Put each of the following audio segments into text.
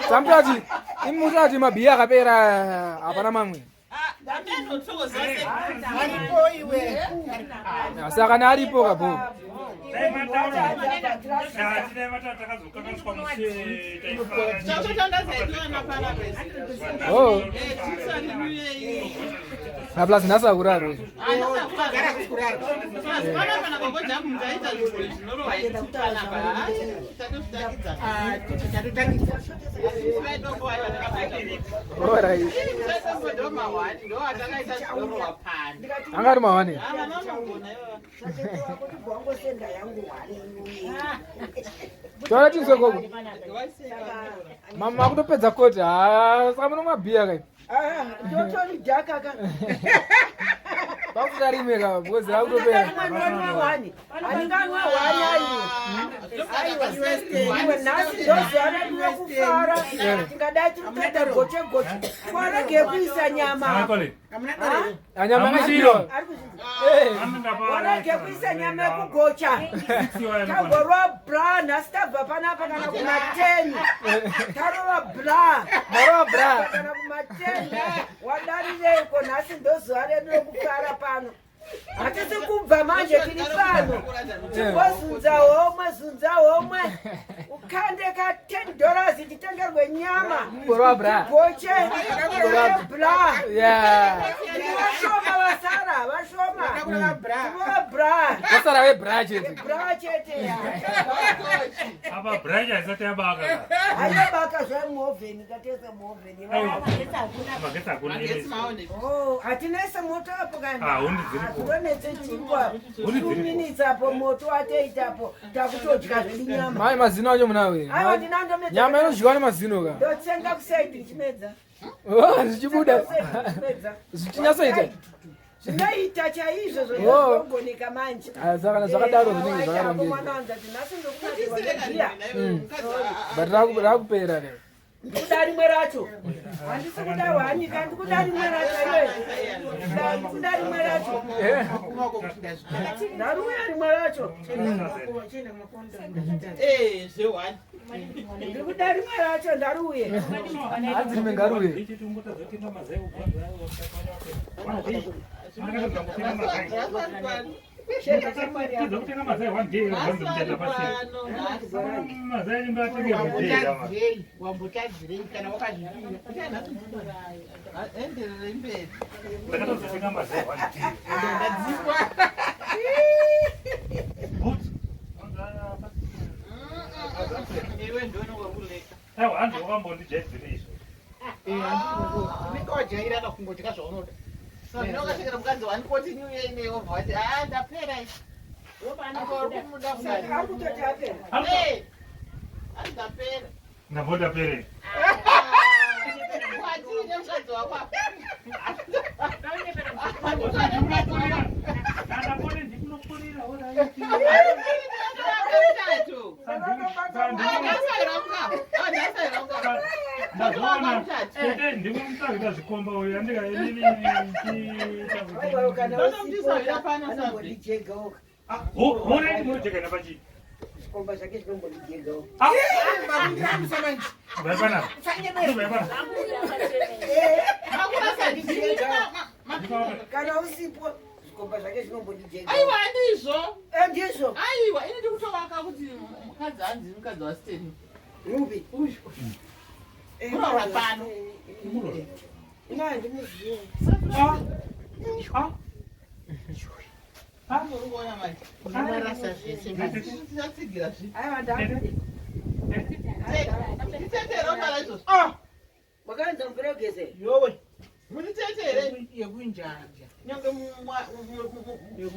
Samutati imutati mabhiya akapera hapana mamwe. Saka kana aripo kapo. Oh. Ah, plus nhasi akuraro izvo. Anga ari mawani. Taura tinzwe gogo. Mama akutopedza koti. Ah, saka munomwa bhiya kai. Totori dhaka ka. Pakuda rimwe ka because rakutopera. Handinganwe hwani aiwa. Aiwa iwe nhasi ndozuva redu rekufara. Tingadai tiri kutoita goche goche. Warege kuisa nyama. Anyama ngachiro. Warege kuisa nyama yekugocha. Tagorwa bra nhasi tabva panapa kana kuma 10. Tarova bra. Marova bra. Kana kuma 10. Wadarireiko nhasi ndozuva redu rekufara pano. Hatisi kubva manje tiri pano. Tingozunza homwe, zunza homwe. Ukande ka 10 dollars titengerwe nyama. Kurova bra. Goche, bra. Yeah. Vashoma vasara, vashoma. Kurova bra. Vasara vebra chete. Bra chete ya. Apa bra haisati yabaka. Haibaka zvemuovheni, katese muovheni. Magetsi hakuna. Oh, hatinese moto apo kani. Ah, hundi dziripo. Hatinonetse chingwa. Hundi Two dziripo. minutes apo moto watoita apo takutodya zvedu nyama. Mai mazino acho munawo here? Aiwa ndinandomedza. Nyama inodyiwa nemazino ka. Ndotsenga kusaidi ndichimedza. Oh, zvichibuda. Kusaidi ndichimedza. Zvichinyatsoita. Zvinoita chaizvo Oh. zvogoneka manje. Ah, saka kana zvakadaro zvinenge zvakarongeka. Mwana wangu ati nhasi ndokunakirwa nebhiya. But rakupera lero. Ndikuda rimwe racho. Handisi kuda hwanyika, ndikuda rimwe racho iwe. Ndikuda rimwe racho. Ndaruya rimwe racho. Ndikuda rimwe racho ndaruye. Hanzi rimwe ngaruye. Kutenga mazai one day vanzomuchaita pasina. Mazai anenge atengerwa day kama. Wambotadzirei kana wakazvipira. Ndakatozotenga mazai one day. Good. Aiwa hanzi wakambondijaidzire izvo. Unenge wajaira kakungodya zvaunoda. Ari kutoti apera. Ndambota pere. Ndandapone ndikunoporera alright. Ndazoona tete ndinomutsvagira zvikomba uyu andika inini ndichiita kuti Aiwa kana usipo anombondijega oga. Horaiti munojeka napachii. Zvikomba zvake zvinombondijega oga. Vai panapa. Vai panapa. Kana usipo zvikomba zvake zvinombondijega. Aiwa handizvo. Eh, ndizvo. Aiwa ini ndikutovaka kuti mukadzi hanzi mukadzi wasiteni. Rubi. Uyu. Muroora pano. Ina handimuzivi. Ah. Ah. Urikuona manje. Unorasa zvese manje. Tichatsigira zvi. Aiwa ndakude. Nditete here unotaura izvozvo? Wakaenza mvura yekugeza. Yowe. Munitete here? Yekunjanja. Nyange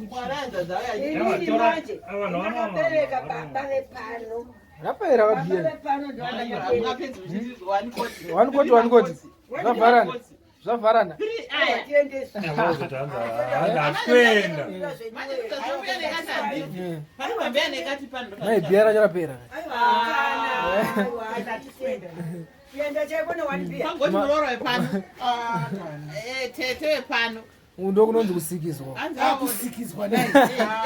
mwaranza dzauya. Inini manje Ava vanhu vano- ndakabereka baba vepano. Rapera Baba kabhiya. vepano ndovandakabereka. Mungapedzi muchiti one koti. One koti, one koti. Zvavharana. Zvavharana. Three aya. Tiendeswe. Hanzi hatikuenda. Manje tazouya nekati handiti. Panobva nekati pano. Mai bhiya racho rapera. Aiwa kana. Aiwa hatisienda. Kuenda chaiko ne one beer. Pangoti muroora wepano. Tete wepano. Uku ndo kunonzi kusikizwa. Hanzi Akusikizwa naye.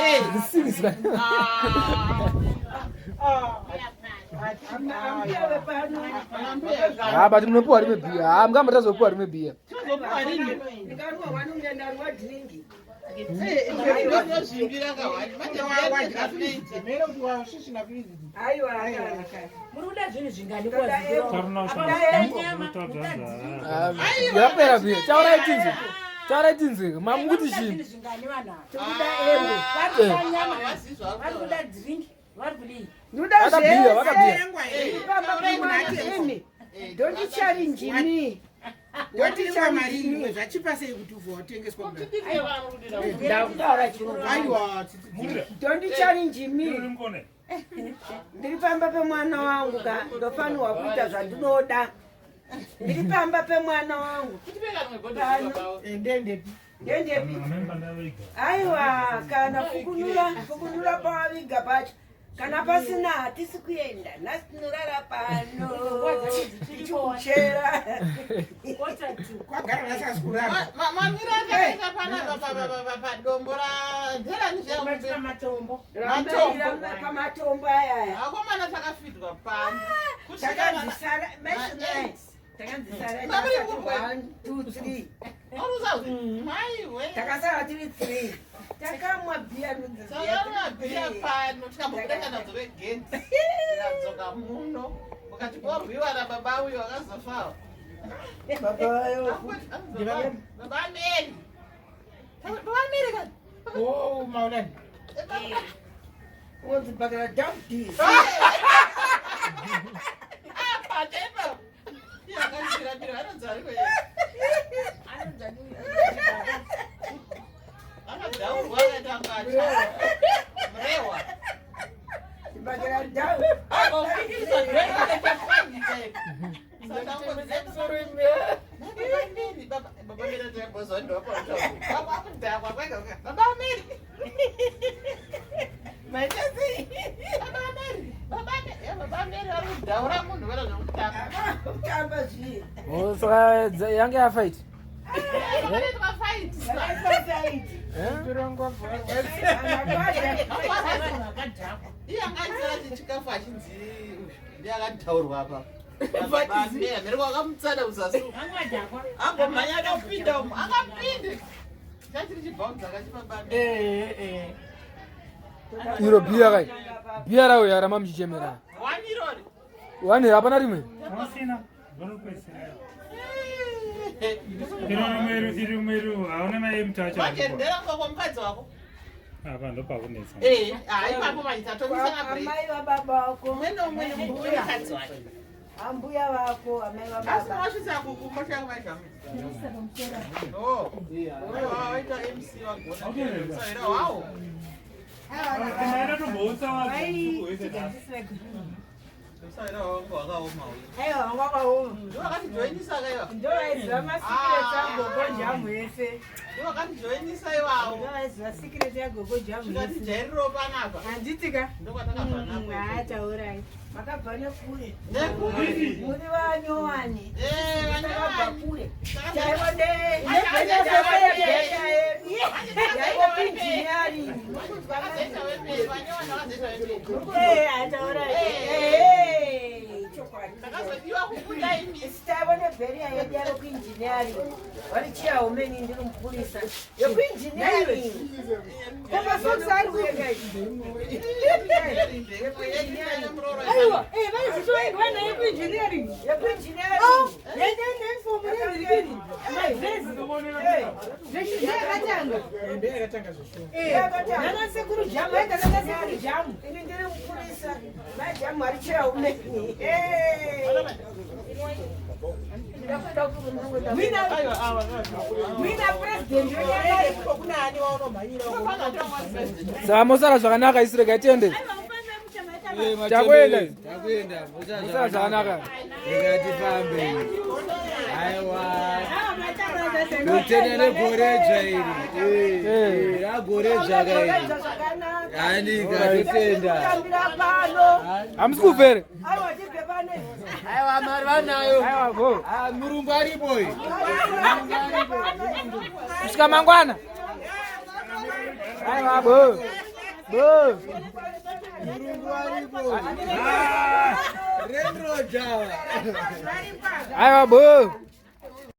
Eh. Kusikizwa. Ah. Ambuya vepano. Ha, but munopiwa rimwe bhiya. Ha, mungamba tazopiwa rimwe bhiya. Tinozopiwa rini? Ndikanwa wani unendanwa dringi. Ndinozvimbira kawani. Manje zvinoita. Mhere kuti wasvisvina kuidzi. Aiwa, aiwa. Muri kuda zvinhu zvingani Taruna nyama, Ah, yapera bhiya. Taurai tinzwe. Taurai tinzwe. Mamukuti chii? zvinhu zvingani vanhu ava? Tikuda embo. Vari kuda nyama, Havasi zvavo. vari kuda drink, vari kudii? Ndoda Vakabhiya, vakabhiya. zvese. Pamba pemwana imi. Don't challenge me. Don't Watenga challenge mari me. imwe zvachipa sei kuti ubva watengeswa kudai? Ndakutaura chirungu. Aiwa, Don't challenge me. Mukone. Ndiri pamba pemwana wangu ka ndofanirwa kuita zvandinoda. Ndiri pamba pemwana wangu. endendepi. Ndendepi? Amemba ndaviga. Aiwa, kana fukunura, fukunura pawaviga pacho. Kana pasina hatisi kuenda. Nhasi tinorara pano. Tichikuchera. Quarter to. Kwagara nhasi asi kurara. Mamira akaita panapa padombo nderani zviya Matombo. Matombo. Pamatombo ayaya. Akomana takafidwa pano. Takanzisara, maisonai. Takanzisara. Mamuri kubwe. 1 2 3. Maiwe. Takasara tiri 3. Takamwa bhiya nudzi. Takamwa bhiya pano tikambobuda kana dzovegenzi. Tikadzoka muno. Mukati borwiwa nababa uyo akazofawo. Baba vayo. Baba Mary. Baba Mary kani. Oh, maonani. Unzi bakara dump this. Apa chaipo. Iye akandira anonzi ariko Akadhaurwa akaita ngacha. Murehwa. Bakara dump. Agofikisa ndwekapanyika. Baba Mary taimbozondopa baba akudhakwa kwega kwega. Baba Mary. Maitasi. Baba Mary. Baba Mary. Baba Mary vari kudhaura munhu vera zvekutamba. Kutamba zviye. Oh, saka yange yafight. Vanoitwa fight. Vakaita Eh? Iye anga aisara chikafu achinzi uyu ndiye akadhaurwa apa. Mary wakamutsana uzasi. Vanga vadhakwa. Ambomhanya akapinda umu. Akapinde. Chachiri chibhaunzi akachipabana. Iro bhiya kai. Bhiya rauya ramamuchichemera. Wani irori. Wani hapana rimwe. Wasina. Vanopedzisira. Iro rimwe iri rimwe iri hauna mai mutacho. Wachendera kwa mukadzi wako. Apa ndopakunetsa. Eh, ah ipapo manje tatomisana break. Amai vababa vako. Umwe neumwe nembuya mukadzi wake. Ambuya vako, amai Asi vababa. wasvitsa kukumosha kumaizvamwe. Oh. Oh, waita MC wagona. Saira wawo. Kana tomboutsa wacho. Saira wangu wakaoma uyu. Aiwa, vanga vakaoma. Ndiwo wakatijoinisa kaiwa. Ndovaiziva masikireti agogo jamu ese. Ndiwo wakatijoinisa iwawo. Ndovaiziva sikireti yagogo jamu ese. Tikatijairiro panapa. Handiti ka? Ndokwatakabva napo. Taurai. Makabva nekure. Nekuri. Muri vanyowani. Eh, Takabva vanyowani. kure. Takabva- Chaivo yaivo kuinjiniyaringi. Vakazoita wepei, vanyowani vakazoita wepei. Chokwadi. Takazodiwa kubuda imi. Taiva nebheriya yedu yavo kuinjiniyaringi. Vari chiyaumeni ndiri mupurisa. Yekuinjiniyaringi. Aiwa, eh, vaizvishoendwa naye kuengineering. Yekuinjiniyaringi. Yaendanefomu madrezi. Zvakatanga. Hembe yakatanga zvishoma. Nana sekuru jamu, aita nana sekuru jamu. Ini ndiri mupurisa. Majamu ari chiyaumeni. Mwina president wenyaya. Kuna ani waunomhanyira uko? Saka mosara zvakanaka isi regai tiende. Takuenda. Takuenda. Mosara zvakanaka. Ngatifambe. Aiwa. Kutenda negoredzva iri. Eh. Ragoredzva ka iri. Zvakanaka. Anika totenda. Kutambira pano. Hamusi kubva here? Aiwa tibve pane. Aiwa mari vanayo. Aiwa go. Ah, murungu aripo iyi. Kusvika mangwana. Aiwa bo. Bo. Murungu aripo. Renroja. Aiwa bo.